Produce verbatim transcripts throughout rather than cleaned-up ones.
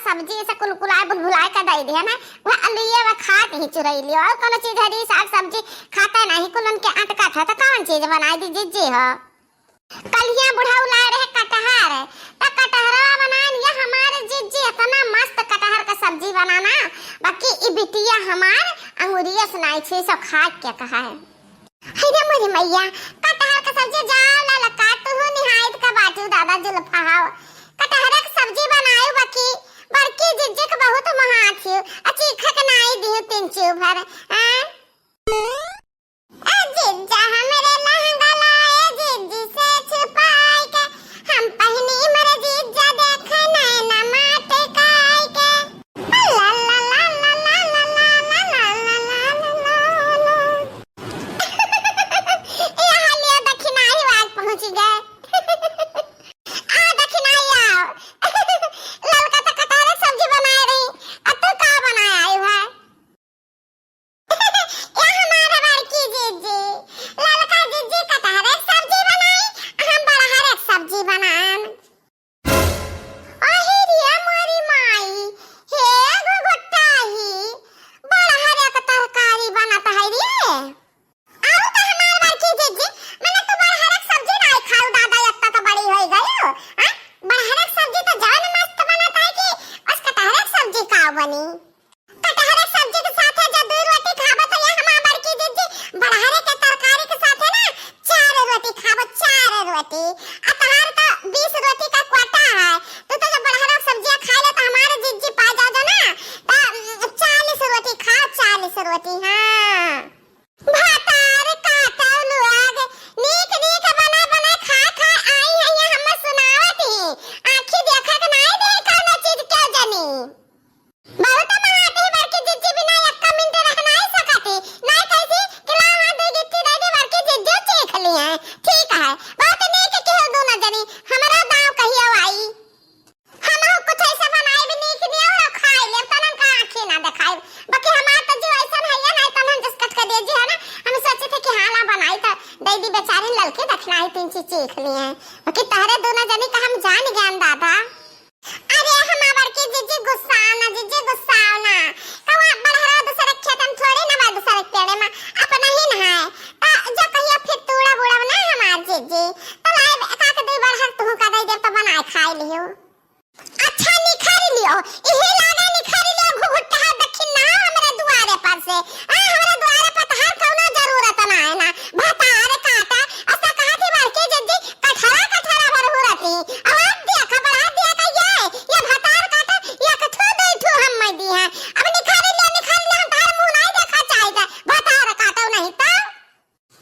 सब्जी ऐसे कुलकुलाए बुलबुलाए का दे दिया ना, वह अलुए वह खात ही चुरई लियो। और कोनो चीज हरी साग सब्जी खाते नहीं, कुल उनके अटकत है, तो कौन चीज बनाई दी जिज्जी हो? कलिया बुढ़ऊ लाए रहे कटहर, तो कटहरवा बनाए लिया हमारे जिज्जी, इतना मस्त कटहर का सब्जी बनाना, बाकी ई बिटिया हमार अंगुरिया से नाई छुई, सो खा के कहा है। हे रे मोरी मैया, कटहर के सब्जी जाओ ललका, तुहू निहायत का बाटू दादा जुल्फा हाओ। कटहर के सब्जी बनायो बाकी बड़की जिज्जी के बहुत महात हियो, आ चीखा के नाई दियो तीन चू भर। हाँ? ए जिज्जा हमरे लहंगा लाए जिज्जी से छुपाई के, हम पहनी मरे जिज्जा देखे नैना माटे काई के। ए हालिया दखिनाही वाग पहुँच गए। आ दखिनाही आओ। ललका तो कटहरे सब्जी बनाए रही, अब तू का बनाए आई है? ए हमारे बड़की जिज्जी, ललका जिज्जी कटहरे सब्जी बनाई, हम बड़हरे सब्जी बनाएम। अहे रे मोरी माई, हे घुघुटाही, बड़हरे के तरकारी बनत है रे। आऊ तो हमार बड़की जिज्जी, मने तू बड़हरे के सब्जी नाई खाऊ दादा, इतना तो बड़ी होई गई हो, हाँ? बड़हरे के सब्जी तो जवन मस्त बनत है कि बस कटहरे के सब्जी का बनी। कटहरे सब्जी के साथे जब दू रोटी खाबो तो ये हमार बड़की जिज्जी बड़हरे के तरकारी के साथे ना चार रोटी खाबो, चार रोटी। आ तहार तो बीस रोटी का quota है, तू तो जब बड़हरे सब्जियां खाए ले तो हमारे जिज्जी पा जाओ जो ना, तो चालीस रोटी खाओ, चालीस रोटी। हाँ, भतार काटल लोग नीक नीक बना बना खा खा आई है, ये हमें सुनावत ही। आँखी देखा के नाई दे कौनो चीज के जनी। बहुत महाती बड़की जिज्जी बिना एक्का मिनट रह नाई सकती। नाई कहती कि लाओ हाँ दो गिट्टी दे दे बड़की जिज्जी चीख ली है। ठीक है, बहुत नीक की हो दोनों जनी, हमारा दाव कहियो आई। हम कुछ ऐसे बनाए भी नीक नहीं और खाए ले, तनन का आँखी ना दिखाए। बाकी हमार तो जीव ऐसा है या नहीं, तनन जस कट के दे जी है ना। हम सोचे थे कि हाँ ला बनाई तो दे दी बेचारी ललकी दखिनाही तीन चीज चीख ली है। बाकी तहरे दोनों जनी का हम जान ज्ञान दादा। अरे हमार बड़की जिज्जी गुस्साओ ना, जिज्जी गुस्साओ ना। कवा बड़हरा दूसरे खेतन थोड़ी ना बा, दूसरे पेड़े में अपना ही ना है। तो जो कहियो फिर तूड़ा बूड़ा ना हमार जिज्जी, तो लाए एक आध दो बड़हर तुहू का दे दे तो बनाए खाए लियो। अच्छा निखारी लियो, इहे लागे निखारी लियो घुघुट्टा दखिनाही हमरे दुआरे पर से। आ, हमरे दुआरे पर तहार कौनो जरूरत ना है ना। भतार काटा, ऐसा कहा थी बड़की जिज्जी, कठरा कठरा भर हो रहती। अब आप दिया खबर, आप दिया का ये, ये भतार काटा, ये के थू दे थू हम मैं दी है। अब निखारी लियो, निखारी लियो, हम तहार मुँह नहीं देखा चाहिए, भतार काटो नहीं तो।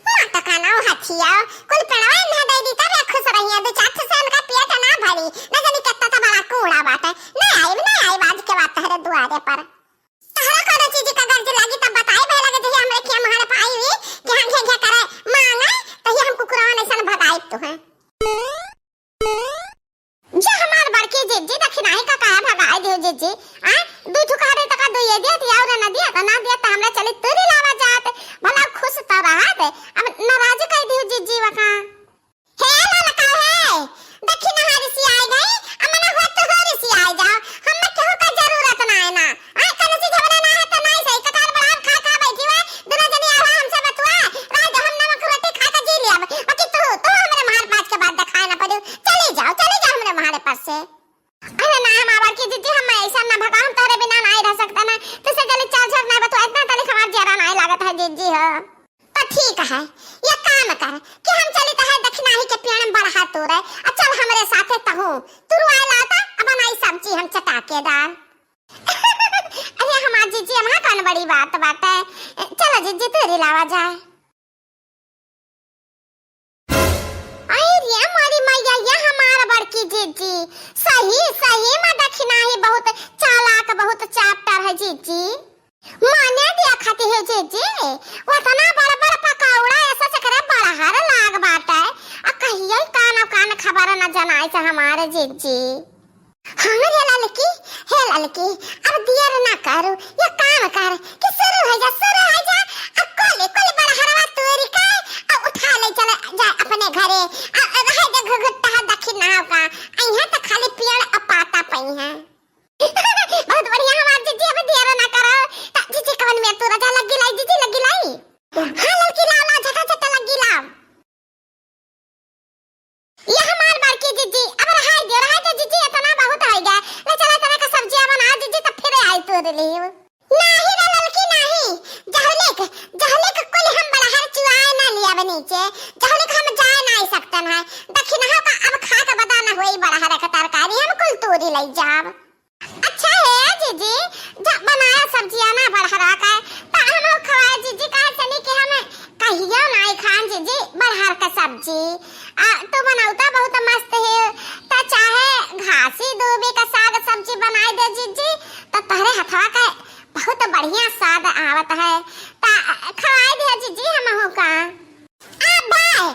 नाटका ना हो हथिया, कुल पेड़वा इन्हें दे दी तब ये खुश रहिए, दो चार ठो से उनका पेट ना भरी, ना जानी कितना तो बड़ा कूड़ा बाटे। ना आइब, ना आइब आज के बाद तहरे दुआरे पर। तहरा कोनो चीज का गर्ज लागी तब बताई, भले लगे जहिया हमरे खिया महारे पाई हुई, घ्या घ्या घ्या करे मांगे, तहिया हम कुकुरवा नैसन भगाई तू हैं। जा हमार बड़की जिज्जी दखिनाही का काहे भगाए दियो जिज्जी? आ, दू ठो कहा दे तका दुइये दिया, दिया और ना दिया, तो ना दिया तो हमरा चली तुरी लावा जात। भला खुश तो रहत, अब नाराज कर दियो जिज्जी वका। हे ललका हे, दखिनाही रिसियाई गई, अमना हो तो हो रिसियाई जाओ, हमें केहू का जरूरत ना है ना। आ, कौनो चीज हमरा ना है तो नहीं सही, कटार बड़ार खा खा बैठी हुआ, दोनों जनी आवा हमसे बतुआ, रात हम नमक रोटी खा के जी लिया, बाकी तू, तू हमरे महार पाँच के बाद दिखाए ना पड़ू, चली जाओ, चली जाओ हमरे महारे पास से। अरे ना, हमार बड़की जिज्जी, हम ऐसा ना भगा, हम तोहरे बिना नाई रह सकता ना। तुझसे गली चाल झर ना बतुआ, इतना तनिक हमार जरा नाई लागत है जिज्जी हो। तो ठीक है, ये काम कर कि हम चली तो है दखिनाही के पेड़ में बड़हा तोरे, आ चल हमरे साथे तहू, तू रुआए लाता, अब बनाई सब्जी हम चटाकेदार। अरे हमार जिज्जी, हम कौन बड़ी बात बाटे, चलो जिज्जी, तू रिलावा जाए। आई रे मोरी मैया, ये हमार बड़की जिज्जी, सही, सही में दखिनाही बहुत चालाक, बहुत चापटर है जिज्जी। माने दिया खाती है जिज्जी, वतना बड़ बड़ पकौड़ा ऐसा चकरे बड़हर लाग बाटे, आ कहियो कान कान खबर न जनाए से हमारे जिज्जी। हाँ रे ललकी, हे ललकी, अब देर ना करू, ये काम कर कि शुरू हो जा, शुरू हो जा, अब कोली कोली बड़हरवा तोरी के, अब उठा ले चले जा अपने घरे, अब रहे दे घुघुट्टा दखिनाही का, अइहे तो खाली पेड़ आ पाता पइहे। लेव। नाही रे ललकी नाही, जहलिक, जहलिक कुल हम बड़हर चुआए ना लियाब नीचे, जहलिक हम जाए नाही सकतन है। दखिनहा का अब खा के बदा ना होई बड़हर के तरकारी, हम कुल तूरी लई जाब। अच्छा है जीजी, जब बनाया सब्जिया ना बड़हरा का, त हम खवाए जीजी, काहे से नहीं कि हम कहियो नाही खान जीजी बड़हर का सब्जी। आ, तू बनौता बहुत मस्त है, त चाहे घासी दूबी का साग सब्जी बनाए दे जीजी, त तोहरे हथवा का बहुत बढ़िया स्वाद आवत है, त खवाए दे जीजी हमहू का। आ भाई,